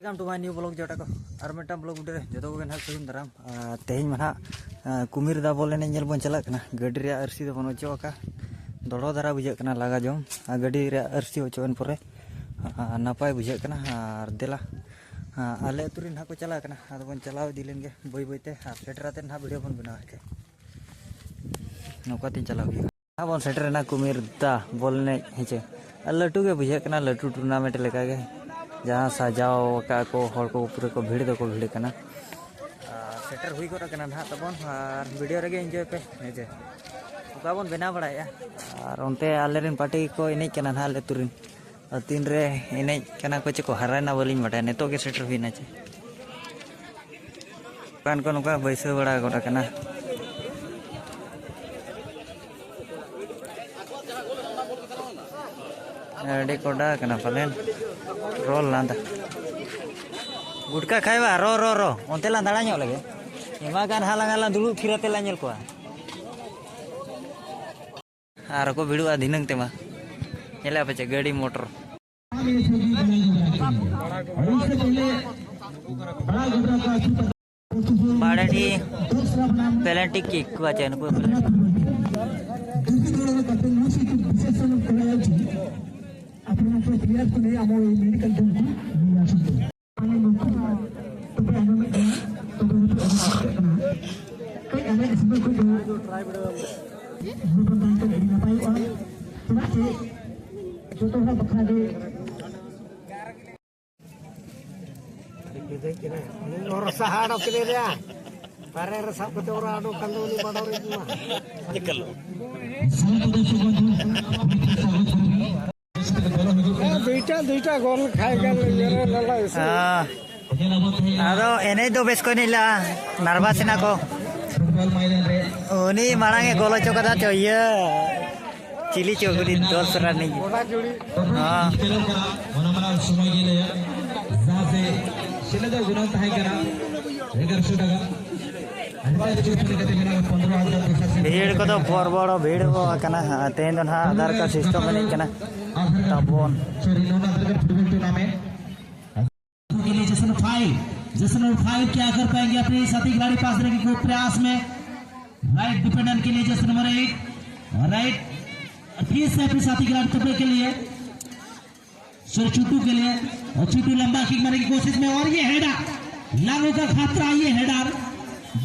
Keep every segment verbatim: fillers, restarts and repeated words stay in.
Welcome to my new vlog, ᱡᱚᱴᱟ ᱠᱚ᱾ ᱟᱨ ᱢᱤᱫᱴᱟᱝ vlog video ᱨᱮ ᱡᱚᱛᱚ ᱠᱚᱜᱮ ᱱᱟᱦᱟᱜ ᱥᱟᱹᱜᱩᱱ ᱫᱟᱨᱟᱢ᱾ ᱟᱨ ᱛᱮᱦᱮᱧ ᱢᱟ ᱱᱟᱦᱟᱜ, ᱟᱨ ᱠᱩᱢᱤᱨ ᱫᱟ ᱵᱚᱞ ᱮᱱᱮᱡ ᱧᱮᱞ ᱵᱚᱱ ᱪᱟᱞᱟᱜ ᱠᱟᱱᱟ᱾ ᱜᱟᱹᱰᱤ ᱨᱮᱭᱟᱜ ᱟᱹᱨᱥᱤ ᱫᱚᱵᱚᱱ ᱚᱪᱚᱜ ᱟᱠᱟᱫ, ᱫᱚᱲᱚ ᱫᱷᱟᱨᱟ ᱵᱩᱡᱷᱟᱹᱜ ᱠᱟᱱᱟ ᱞᱟᱜᱟ ᱡᱚᱝ᱾ ᱟᱨ ᱜᱟᱹᱰᱤ ᱨᱮᱭᱟᱜ ᱟᱹᱨᱥᱤ ᱚᱪᱚᱜ ᱮᱱ ᱯᱚᱨᱮ, ᱟᱨ ᱱᱟᱯᱟᱭ ᱵᱩᱡᱷᱟᱹᱜ ᱠᱟᱱᱟ᱾ ᱟᱨ ᱫᱮᱞᱟ, ᱟᱨ ᱟᱞᱮ ᱟᱹᱛᱩ ᱨᱮ ᱱᱟᱦᱟᱜ ᱠᱚ ᱪᱟᱞᱟᱜ ᱠᱟᱱᱟ᱾ ᱟᱫᱚ ᱵᱚᱱ ᱪᱟᱞᱟᱣ ᱤᱫᱤ ᱞᱮᱱ ᱜᱮ ᱵᱟᱹᱭ ᱵᱟᱹᱭ ᱛᱮ, ᱟᱨ ᱥᱮᱴᱮᱨ ᱟᱛᱮᱫ ᱱᱟᱦᱟᱜ video ᱵᱚᱱ ᱵᱮᱱᱟᱣᱟ᱾ ᱱᱚᱝᱠᱟ ᱛᱮᱧ ᱪᱟᱞᱟᱣ ᱦᱩᱭᱩᱜᱼᱟ᱾ ᱟᱵᱚᱱ ᱥᱮᱴᱮᱨᱮᱱᱟ ᱠᱩᱢᱤᱨ ᱫᱟ ᱵᱚᱞ ᱮᱱᱮᱡ, ᱦᱮᱸ ᱪᱮ? ᱟᱨ ᱞᱟᱹᱴᱩ ᱜᱮ ᱵᱩᱡᱷᱟᱹᱜ ᱠᱟᱱᱟ, ᱞᱟᱹᱴᱩ tournament ᱞᱮᱠᱟ ᱜᱮ᱾ ᱡᱟᱦᱟᱸ ᱥᱟᱡᱟᱣ ᱟᱠᱟᱫ ᱠᱚ ᱦᱚᱲ ᱠᱚ, ᱯᱩᱨᱟᱹ ᱠᱚ ᱵᱷᱤᱲ ᱫᱚᱠᱚ ᱵᱷᱤᱲ ᱠᱟᱱᱟ᱾ ᱟᱨ ᱥᱮᱴᱮᱨ ᱦᱩᱭ ᱜᱚᱫ ᱟᱠᱟᱱᱟ ᱱᱟᱦᱟᱜ ᱛᱟᱵᱚᱱ, ᱟᱨ video ᱨᱮᱜᱮ enjoy ᱯᱮ, ᱦᱮᱸ ᱪᱮ? ᱚᱠᱟ ᱵᱚᱱ ᱵᱮᱱᱟᱣ ᱵᱟᱲᱟᱭᱮᱫᱼᱟ᱾ ᱟᱨ ᱚᱱᱛᱮ ᱟᱞᱮᱨᱮᱱ party ᱠᱚ ᱮᱱᱮᱡ ᱠᱟᱱᱟ ᱱᱟᱦᱟᱜ ᱟᱞᱮ ᱟᱹᱛᱩ ᱨᱮᱱ᱾ ᱟᱨ ᱛᱤᱱᱨᱮ ᱮᱱᱮᱡ ᱠᱟᱱᱟ ᱠᱚ ᱪᱮ ᱠᱚ ᱦᱟᱨᱟᱭᱮᱱᱟ ᱵᱟᱹᱞᱤᱧ ᱵᱟᱰᱟᱭᱟ, ᱱᱤᱛᱚᱜ ᱜᱮ ᱥᱮᱴᱮᱨ ᱦᱩᱭᱱᱟ ᱪᱮ᱾ ᱫᱚᱠᱟᱱ ᱠᱚ ᱱᱚᱝᱠᱟ ᱵᱟᱹᱭᱥᱟᱹᱣ ᱵᱟᱲᱟ ᱜᱚᱫ ᱟᱠᱟᱱᱟ᱾ ᱟᱹᱰᱤ ᱠᱚᱰᱟ ᱠᱟᱱᱟ ᱯᱟᱞᱮᱱ᱾ ᱨᱚᱞ ᱞᱟᱸᱫᱟ᱾ ᱜᱩᱴᱠᱟ ᱠᱷᱟᱭᱵᱟ, ᱨᱚ, ᱨᱚ, ᱨᱚ᱾ ᱚᱱᱛᱮ ᱞᱟᱝ ᱫᱟᱬᱟ ᱧᱚᱜ ᱞᱮᱜᱮ᱾ ᱮᱢᱟ ᱜᱟᱱ ᱦᱟᱸᱜ ᱞᱟᱝ, ᱞᱟᱝ ᱫᱩᱲᱩᱵ ᱛᱷᱤᱨ ᱟᱛᱮ ᱞᱟᱝ ᱧᱮᱞ ᱠᱚᱣᱟ᱾ ᱟᱨ ᱠᱚ ᱵᱷᱤᱲᱚᱜᱼᱟ ᱫᱷᱤᱱᱟᱹᱝ ᱛᱮᱢᱟ᱾ ᱧᱮᱞᱮᱜᱼᱟ ᱯᱮ ᱪᱮ ᱜᱟᱹᱰᱤ ᱢᱚᱴᱚᱨ᱾ ᱵᱟᱲᱮᱰᱤ ᱯᱮᱞᱮᱱᱴᱤᱠ ᱠᱤᱠ ᱠᱚ ᱟᱪᱮ ᱱᱩᱠᱩ᱾ ଆପଣଙ୍କ ପ୍ଲେୟାରକୁ ନେଇ ଆମ ଏଇ ମେଡିକାଲ ଟିମ୍କୁ ନେଇ ଆସନ୍ତୁ। ᱟᱞᱮ ᱱᱩᱠᱩ ᱛᱚᱵᱮ ᱟᱸᱡᱚᱢᱮᱫ ᱠᱟᱱᱟ, ᱛᱚᱵᱮ ᱱᱩᱠᱩ ᱟᱸᱡᱚᱢᱮᱫ ᱠᱟᱱᱟ᱾ ᱠᱟᱹᱡ ᱟᱞᱮᱭᱟᱜ ᱥᱚᱢᱚᱭ ᱠᱚ ᱫᱚ ᱵᱚᱱ ᱛᱟᱦᱮᱸ ᱠᱷᱟᱱ ᱟᱹᱰᱤ ᱱᱟᱯᱟᱭᱚᱜᱼᱟ᱾ ᱪᱮᱫᱟᱜ ᱥᱮ ᱡᱚᱛᱚ ᱦᱚᱲ ᱵᱟᱠᱷᱨᱟ ᱜᱮ ᱨᱚᱥᱟ ᱦᱟᱲᱚ ᱠᱮᱫᱮ ᱨᱮᱭᱟ᱾ ᱵᱟᱨᱮ ᱨᱮ ᱥᱟᱵ ᱠᱟᱛᱮ ᱚᱨᱟ ᱟᱰᱚ ᱠᱷᱟᱱ ᱫᱚ ᱩᱱᱤ ᱵᱟᱰᱚ ᱨᱮ ᱡᱩᱢᱟ᱾ ᱮᱠᱟᱞ᱾ ᱫᱩᱭᱴᱟ, ᱫᱩᱭᱴᱟ ᱜᱳᱞ ᱠᱷᱟᱭ ᱜᱮᱞ ᱞᱟᱞᱟ ᱮᱥᱮ᱾ ᱦᱮᱸ᱾ ᱟᱫᱚ ᱮᱱᱮᱡ ᱫᱚ ᱵᱮᱥ ᱠᱚ ᱮᱱᱮᱡ ᱞᱮᱜᱼᱟ, nervous ᱮᱱᱟ ᱠᱚ᱾ ᱩᱱᱤ ᱢᱟᱲᱟᱝ ᱮ ᱜᱳᱞ ᱦᱚᱪᱚ ᱠᱟᱫᱟ ᱪᱚ ᱤᱭᱟᱹ᱾ ᱪᱤᱞᱤ ᱪᱚ ᱩᱱᱤ ᱫᱚᱥ run ᱨᱤᱱᱤᱡ᱾ ᱦᱚᱸ᱾ ᱚᱱᱟ ᱢᱟᱲᱟᱝ ᱥᱚᱢᱚᱭ ᱜᱮ ᱞᱟᱹᱭᱟ, ᱡᱟᱦᱟᱸ ᱥᱮ ᱥᱮᱞᱮᱫᱚᱜ ᱜᱩᱱᱟᱹᱣ ᱛᱟᱦᱮᱸ ᱠᱟᱱᱟ ᱮᱜᱟᱨᱚᱥᱚ ᱴᱟᱠᱟ᱾ ᱟᱹᱰᱤ ᱛᱟᱭᱚᱢ ᱪᱮᱫ ᱥᱮᱞᱮᱫ ᱠᱟᱛᱮ ᱢᱮᱱᱟᱜᱼᱟ ᱯᱚᱱᱫᱽᱨᱚ ᱦᱟᱡᱟᱨ ᱯᱚᱭᱥᱟ ᱥᱮᱞᱮᱫ ᱵᱷᱤᱲ ᱠᱚᱫᱚ ᱠᱟᱛᱮ ᱵᱚᱲ ᱵᱚᱲ ᱵᱷᱤᱲ ᱠᱚ ᱟᱠᱟᱱᱟ᱾ ᱛᱮᱦᱮᱧ ᱫᱚ ᱱᱟᱦᱟᱜ ᱟᱫᱷᱟᱨ ᱠᱟᱨᱰ system ᱮᱱᱮᱡ ᱠᱟᱱᱟ ᱛᱟᱵᱚᱱ᱾ Sorry, ᱱᱚᱣᱟ Aadhaar card football tournament Jersey number five क्या कर पाएंगे अपने साथी खिलाड़ी पास रखने के प्रयास में। राइट डिफेंडर के लिए जर्सी नंबर एट, राइट फिर से अपने साथी खिलाड़ी तबले के लिए, सॉरी, चुटू के लिए। और चुटू लंबा किक मारने की कोशिश में, और ये हेडर, लागू का खतरा, ये हेडर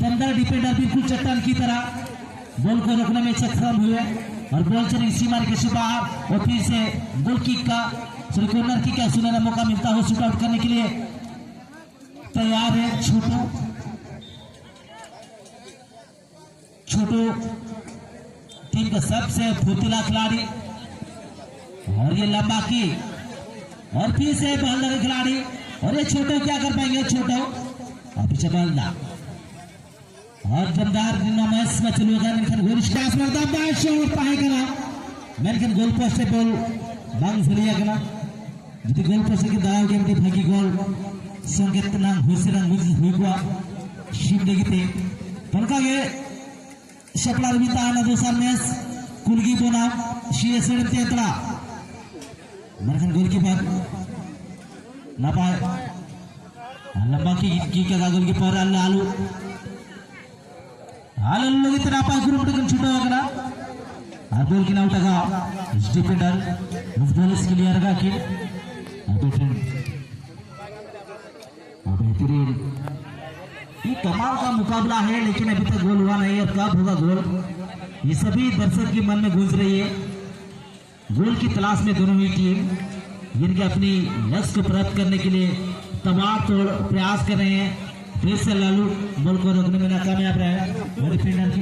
दमदार डिफेंडर बिल्कुल चट्टान की तरह बॉल को रोकने में सक्षम हुए और बॉल चली सीमा के बाहर और फिर से गोल किक का, सॉरी, कॉर्नर किक का सुनहरा मौका मिलता हो शूट आउट करने के लिए। तैयार है छोटू, छोटू टीम का सबसे फुर्तीला खिलाड़ी। और ये लंबा किक और फिर से बहल लगे खिलाड़ी। और ये छोटू क्या कर पाएंगे? छोटू और पीछे बहल दा और दमदार नमस में चलुआ का मेनखान गोल स्टास में दमदार शॉट पाए करा। मेनखान गोल पोस्ट पे बॉल बांग जलिया करा। ᱡᱩᱫᱤ ᱜᱳᱞ ᱯᱚᱥᱮ ᱜᱮ ᱫᱟᱣ ᱜᱮ ᱢᱤᱫᱴᱤᱡ ᱵᱷᱟᱹᱜᱤ ᱜᱳᱞ ᱥᱚᱝᱠᱮᱛ ᱱᱟᱝ ᱦᱩᱭ ᱥᱮ ᱱᱟᱝ ᱦᱩᱭ ᱦᱩᱭ ᱠᱚᱜᱼᱟ ᱥᱤᱢ ᱞᱟᱹᱜᱤᱫ ᱛᱮ᱾ ᱚᱱᱠᱟ ᱜᱮ ᱥᱟᱯᱲᱟᱣ ᱨᱮ ᱢᱮᱱᱟᱜ ᱫᱚᱥᱟᱨ ᱢᱮᱪ ᱠᱩᱞᱜᱤ ᱵᱚᱱᱟᱢ ᱥᱤ ᱮᱥ ᱮᱢ ᱛᱮ ᱛᱟᱲᱟ᱾ ᱢᱮᱱᱠᱷᱟᱱ ᱜᱳᱞᱠᱤᱯᱟᱨ ᱱᱟᱯᱟᱭ ᱞᱟᱢᱵᱟ ᱠᱤ ᱠᱤ ᱠᱟᱜᱟ ᱜᱳᱞᱠᱤᱯᱟᱨ ᱟᱞ ᱟᱞᱩ ᱟᱞᱚ ᱞᱟᱹᱜᱤᱫ ᱛᱮ ᱱᱟᱯᱟᱭ ᱠᱩᱨᱩᱢᱩᱴᱩ ᱠᱤᱱ ᱪᱷᱩᱴᱟᱹᱣ ᱟᱠᱟᱱᱟ᱾ ᱟᱨ ᱵᱚᱞ ᱠᱤᱱ ᱟᱣᱩᱴ ᱟᱠᱟᱫᱼᱟ ᱰᱤᱯᱷᱮᱱᱰᱟᱨ, ᱢᱤᱥ ᱵᱚᱞ ᱠᱞᱤᱭᱟᱨ ᱟᱠᱟᱫ ᱠᱤᱱ᱾ ᱟᱵᱮ ᱴᱷᱮᱱ ᱟᱵᱮ ᱛᱤᱨᱤᱱ ᱤ ᱠᱟᱢᱟᱞ ᱠᱟ ᱢᱩᱠᱟᱵᱞᱟ ᱦᱮ, ᱞᱮᱠᱤᱱ ᱟᱵᱷᱤ ᱛᱟᱠ ᱜᱳᱞ ᱦᱩᱣᱟ ᱱᱟᱦᱤ ᱦᱮ, ᱠᱟᱵ ᱦᱳᱜᱟ ᱜᱳᱞ? ᱤ ᱥᱟᱵᱷᱤ ᱫᱟᱨᱥᱚᱠ ᱠᱤ ᱢᱟᱱ ᱢᱮ ᱜᱩᱸᱡ ᱨᱟᱦᱤ ᱦᱮ᱾ ᱜᱳᱞ ᱠᱤ ᱛᱚᱞᱟᱥ ᱢᱮ ᱫᱳᱱᱳ ᱦᱤ ᱴᱤᱢ, ᱡᱤᱱᱠᱮ ᱟᱯᱱᱤ ᱞᱚᱠᱥᱭᱚ ᱠᱳ ᱯᱨᱟᱯᱛ ᱠᱟᱨᱱᱮ ᱠᱮ ᱞᱤᱭᱮ ᱛᱟᱵᱟᱲ ᱛᱳᱲ ᱯᱨᱟᱭᱟᱥ ᱠᱟᱨ ᱨᱟᱦᱮ ᱦᱮ᱾ ᱵᱮᱥ ᱥᱮ ᱞᱟᱞᱩ ᱵᱚᱞ ᱠᱳ ᱨᱚᱠᱷᱱᱮ ᱢᱮ ᱱᱟᱠᱟᱢᱭᱟᱵ ᱨᱟᱦᱮ ᱦᱮ᱾ ᱰᱤᱯᱷᱮᱱᱰᱟᱨ ᱠᱤ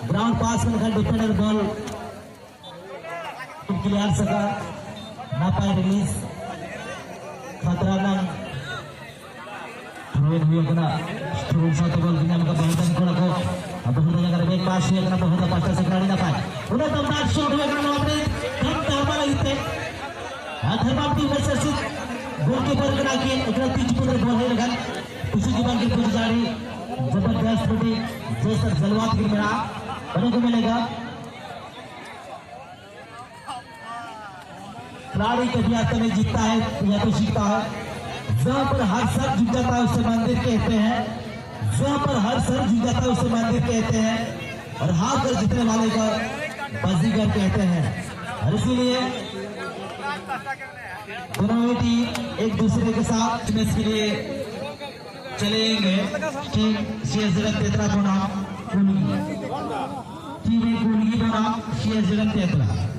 ᱜᱨᱟᱣᱩᱱᱰ ᱯᱟᱥ ᱢᱮᱱᱠᱷᱟᱱ ᱰᱤᱯᱷᱮᱱᱰᱟᱨ ᱵᱚᱞ ᱠᱞᱤᱭᱟᱨ ᱥᱟᱠᱟ, ᱱᱟᱯᱟᱭ ᱨᱤᱞᱤᱡᱽ, ᱠᱷᱟᱛᱨᱟ ᱨᱮᱱᱟᱜ ᱛᱷᱨᱳ ᱦᱩᱭ ᱟᱠᱟᱱᱟ᱾ ᱛᱷᱨᱳ ᱥᱟᱶᱛᱮ ᱵᱚᱞ ᱧᱟᱢ ᱠᱟᱛᱮ ᱦᱚᱸ ᱠᱚᱲᱟ ᱠᱚ ᱟᱵᱚ ᱦᱚᱸ ᱡᱟᱭᱜᱟ ᱨᱮ ᱵᱮᱜᱽ ᱯᱟᱥ ᱦᱩᱭ ᱟᱠᱟᱱᱟ, ᱵᱚᱦᱚᱫᱟ ᱯᱟᱥᱴᱟ ᱥᱮᱫ ᱟᱹᱰᱤ ᱱᱟᱯᱟᱭ᱾ ᱚᱱᱟ ᱫᱚ ᱵᱟᱨ ᱥᱚᱴ ᱦᱩᱭ ᱟᱠᱟᱱᱟ ᱱᱚᱣᱟ ᱨᱮ ᱫᱷᱟᱢ ᱫᱷᱟᱢᱟ ᱞᱟᱹᱜᱤᱫ ᱛᱮ᱾ ᱟᱨ ᱫᱷᱟᱨᱵᱟᱢ ᱴᱤᱢ ᱨᱮ ᱥᱟᱨᱥᱤᱛ ᱜᱳᱞᱠᱤᱯᱟᱨ ᱠᱟᱱᱟ ᱠᱤᱱ, ᱮᱠᱞᱟ ᱛᱤ ᱪᱩᱯᱩᱫ ᱨᱮ ᱵᱚᱞ ᱦᱮᱡ ᱞᱮᱠᱷᱟᱱ ᱠᱩᱥᱤ ᱜᱮ ᱵᱟᱝ ᱠᱤᱱ ᱯᱩᱡᱤ ᱫᱟᱲᱮ᱾ ᱡᱚᱵᱚᱨᱫᱚᱥᱛ ᱢᱤᱫᱴᱤᱡ ᱡᱚᱥ ᱟᱨ ᱡᱟᱞᱣᱟᱛ ᱜᱮ ᱢᱮᱱᱟᱜᱼᱟ᱾ देखने को मिलेगा। खिलाड़ी कभी आता नहीं, जीतता है या तो सीखता है। जहाँ पर हर शर्त जीत जाता है, उसे मंदिर कहते हैं। जहाँ पर हर शर्त जीत जाता है, उसे मंदिर कहते हैं। और हार कर जीतने वाले का बाजीगर कहते हैं। और इसीलिए दोनों ही टीम एक दूसरे के साथ मैच के लिए चलेंगे। टीम सीएस जगन तेतरा बनाम कुलगी। टीम कुलगी बनाम सीएस जगन तेतरा।